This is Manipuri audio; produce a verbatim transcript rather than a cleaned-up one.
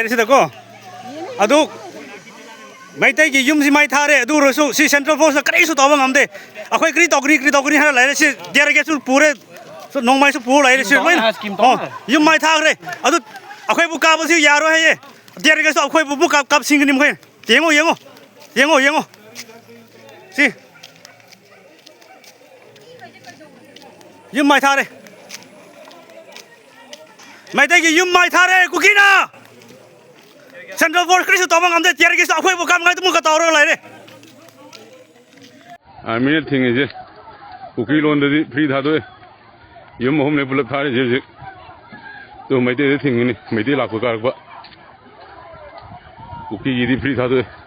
ꯁꯤꯗꯀꯣ, ꯑꯗꯨ ꯃꯩꯇꯩꯒꯤ ꯌꯨꯝꯁꯤ ꯃꯩ ꯊꯥꯔꯦ, ꯑꯗꯨ ꯑꯣꯏꯔꯁꯨ ꯁꯤ ꯁꯦꯟꯇ꯭ꯔꯦꯜ ꯐꯣꯔꯁꯅ ꯀꯔꯤꯁꯨ ꯇꯧꯕ ꯉꯝꯗꯦ꯫ ꯑꯩꯈꯣꯏ ꯀꯔꯤ ꯇꯧꯒꯅꯤ, ꯀꯔꯤ ꯇꯧꯒꯅꯤ ꯍꯥꯏꯔ ꯂꯩꯔꯦ꯫ ꯁꯤ ꯇꯤꯌꯔ ꯒꯦꯁꯁꯨ ꯄꯨꯔꯦ, ꯅꯣꯡꯃꯩꯁꯨ ꯄꯨꯔ ꯂꯩꯔꯦ꯫ ꯁꯤ ꯂꯣꯏꯅ, ꯑꯣ, ꯌꯨꯝ ꯃꯩ ꯊꯥꯈ꯭ꯔꯦ꯫ ꯑꯗꯨ ꯑꯩꯈꯣꯏꯕꯨ ꯀꯥꯕꯁꯤ ꯌꯥꯔꯣꯏ ꯍꯥꯏꯌꯦ꯫ ꯇꯤꯌꯔ ꯒꯦꯁꯇꯣ ꯑꯩꯈꯣꯏꯕꯨ ꯑꯃꯨꯛ ꯀꯥꯞ-, ꯀꯥꯞꯁꯤꯟꯒꯅꯤ ꯃꯈꯣꯏꯅ꯫ ꯌꯦꯡꯉꯣ, ꯌꯦꯡꯉꯣ, ꯌꯦꯡꯉꯣ, ꯌꯦꯡꯉꯣ꯫ ꯁꯤ ꯌꯨꯝ ꯃꯩ ꯊꯥꯔꯦ꯫ ꯃꯩꯇꯩꯒꯤ ꯌꯨꯝ ꯃꯩ ꯊꯥꯔꯦ ꯀꯨꯀꯤꯅ꯫ ꯁꯦꯟꯇ꯭ꯔꯦꯜ ꯐꯣꯔꯁ ꯀꯔꯤꯁꯨ ꯇꯧꯕ ꯉꯝꯗꯦ꯫ ꯇꯤꯌꯔ ꯒꯦꯁꯇꯣ ꯑꯩꯈꯣꯏꯕꯨ ꯀꯥꯞꯅꯉꯥꯏꯗꯃꯛꯀ ꯇꯧꯔꯒ ꯂꯩꯔꯦ꯫ ꯑꯥꯔꯃꯤꯅ ꯊꯤꯡꯉꯤꯁꯦ ꯀꯨꯀꯤ ꯂꯣꯟꯗꯗꯤ ꯐ꯭ꯔꯤ ꯊꯥꯗꯣꯛꯑꯦ꯫ ꯌꯨꯝ ꯑꯍꯨꯝꯅꯦ ꯄꯨꯂꯞ ꯊꯥꯔꯤꯁꯦ ꯍꯧꯖꯤꯛ꯫ ꯑꯗꯨ ꯃꯩꯇꯩꯗ ꯊꯤꯡꯉꯤꯅꯤ, ꯃꯩꯇꯩ ꯂꯥꯛꯄ ꯀꯥꯔꯛꯄ꯫ ꯀꯨꯀꯤꯒꯤꯗꯤ ꯐ꯭ꯔꯤ ꯊꯥꯗꯣꯛꯑꯦ꯫